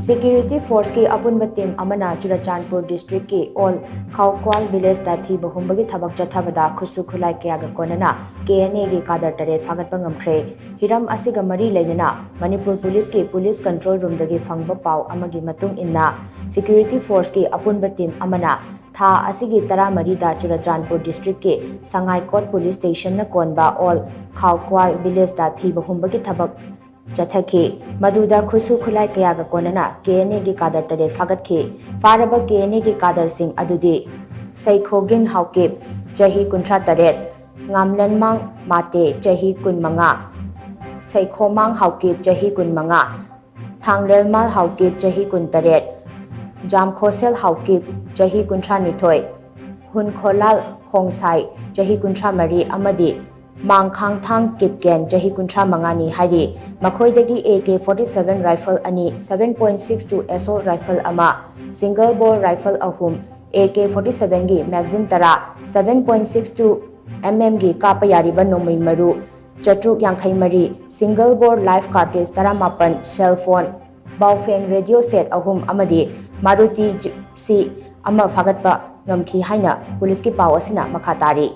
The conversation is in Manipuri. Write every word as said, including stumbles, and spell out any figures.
Security force ꯀꯤ ꯑꯄꯨꯟꯕ team ꯑꯃꯅ ꯆꯨꯔꯆꯥꯟꯄꯨꯔ district ꯀꯤ ꯑꯣꯜ ꯈꯥꯎꯀ꯭ꯋꯥꯜ village ꯇ ꯊꯤꯕ ꯍꯨꯝꯕꯒꯤ ꯊꯕꯛ ꯆꯠꯊꯕꯗ ꯈꯨꯠꯁꯨ ꯈꯨꯠꯂꯥꯏ ꯀꯌꯥꯒ ꯀꯣꯟꯅꯅ K N A ꯒꯤ cadre ꯇꯔꯦꯠ ꯐꯥꯒꯠꯄ ꯉꯝꯈ꯭ꯔꯦ꯫ ꯍꯤꯔꯝ ꯑꯁꯤꯒ ꯃꯔꯤ ꯂꯩꯅꯅ ꯃꯅꯤꯄꯨꯔ ꯄꯨꯂꯤꯁꯀꯤ police control room ꯗꯒꯤ ꯐꯪꯕ ꯄꯥꯎ ꯑꯃꯒꯤ ꯃꯇꯨꯡ ꯏꯟꯅ, security force ꯀꯤ ꯑꯄꯨꯟꯕ team ꯑꯃꯅ ꯊꯥ ꯑꯁꯤꯒꯤ ꯇꯔꯥꯃꯔꯤꯗ ꯆꯨꯔꯆꯥꯟꯄꯨꯔ district ꯀꯤ ꯁꯉꯥꯏꯀꯣꯠ police station ꯅ ꯀꯣꯟꯕ ꯑꯣꯜ ꯈꯥꯎꯀ꯭ꯋꯥꯜ village ꯇ ꯊꯤꯕ ꯍꯨꯝꯕꯒꯤ ꯊꯕꯛ ꯆꯠꯊꯈꯤ꯫ ꯃꯗꯨꯗ ꯈꯨꯠꯁꯨ ꯈꯨꯠꯂꯥꯏ ꯀꯌꯥꯒ ꯀꯣꯟꯅꯅ K N A ꯒꯤ cadre ꯇꯔꯦꯠ ꯐꯥꯒꯠꯈꯤ꯫ ꯐꯥꯔꯕ K N A ꯒꯤ cadre ꯁꯤꯡ ꯑꯗꯨꯗꯤ ꯁꯩꯈꯣꯒꯤꯟ ꯍꯥꯎꯀꯤꯞ, ꯆꯍꯤ ꯀꯨꯟꯊ꯭ꯔꯥ ꯇꯔꯦꯠ, ꯉꯥꯝꯂꯟꯃꯥꯡ ꯃꯥꯇꯦ, ꯆꯍꯤ ꯀꯨꯟꯃꯉꯥ, ꯁꯩꯈꯣꯃꯥꯡ ꯍꯥꯎꯀꯤꯞ, ꯆꯍꯤ ꯀꯨꯟꯃꯉꯥ, ꯊꯥꯡꯂꯦꯜꯃꯥꯜ ꯍꯥꯎꯀꯤꯞ, ꯆꯍꯤ ꯀꯨꯟꯇꯔꯦꯠ, ꯖꯥꯝꯈꯣꯁꯦꯜ ꯍꯥꯎꯀꯤꯞ, ꯆꯍꯤ ꯀꯨꯟꯊ꯭ꯔꯥꯅꯤꯊꯣꯏ, ꯍꯨꯟꯈꯣꯂꯥꯜ ꯈꯣꯡꯁꯥꯏ, ꯆꯍꯤ ꯀꯨꯟꯊ꯭ꯔꯥꯃꯔꯤ, ꯑꯃꯗꯤ ꯃꯥꯡꯈꯥꯡꯊꯥꯡ ꯀꯤꯞꯀꯦꯟ, ꯆꯍꯤ ꯀꯨꯟꯊ꯭ꯔꯥꯃꯉꯥꯅꯤ ꯍꯥꯏꯔꯤ꯫ ꯃꯈꯣꯏꯗꯒꯤ A K forty seven rifle ꯑꯅꯤ, seven point six two assault rifle ꯑꯃ, single bore rifle ꯑꯍꯨꯝ, A K forty seven ꯒꯤ magazine ꯇꯔꯥ, seven point six two M M ꯒꯤ ꯀꯥꯞꯄ ꯌꯥꯔꯤꯕ ꯅꯣꯡꯃꯩ ꯃꯔꯨ ꯆꯥꯇ꯭ꯔꯨꯛ ꯌꯥꯡꯈꯩ ꯃꯔꯤ, single bore live cartridge ꯇꯔꯥꯃꯥꯄꯟ, cell phone, Baofeng radio set ꯑꯍꯨꯝ ꯑꯃꯗꯤ Maruti Gypsy ꯑꯃ ꯐꯥꯒꯠꯄ ꯉꯝꯈꯤ ꯍꯥꯏꯅ ꯄꯨꯂꯤꯁꯀꯤ ꯄꯥꯎ ꯑꯁꯤꯅ ꯃꯈꯥ ꯇꯥꯔꯤ꯫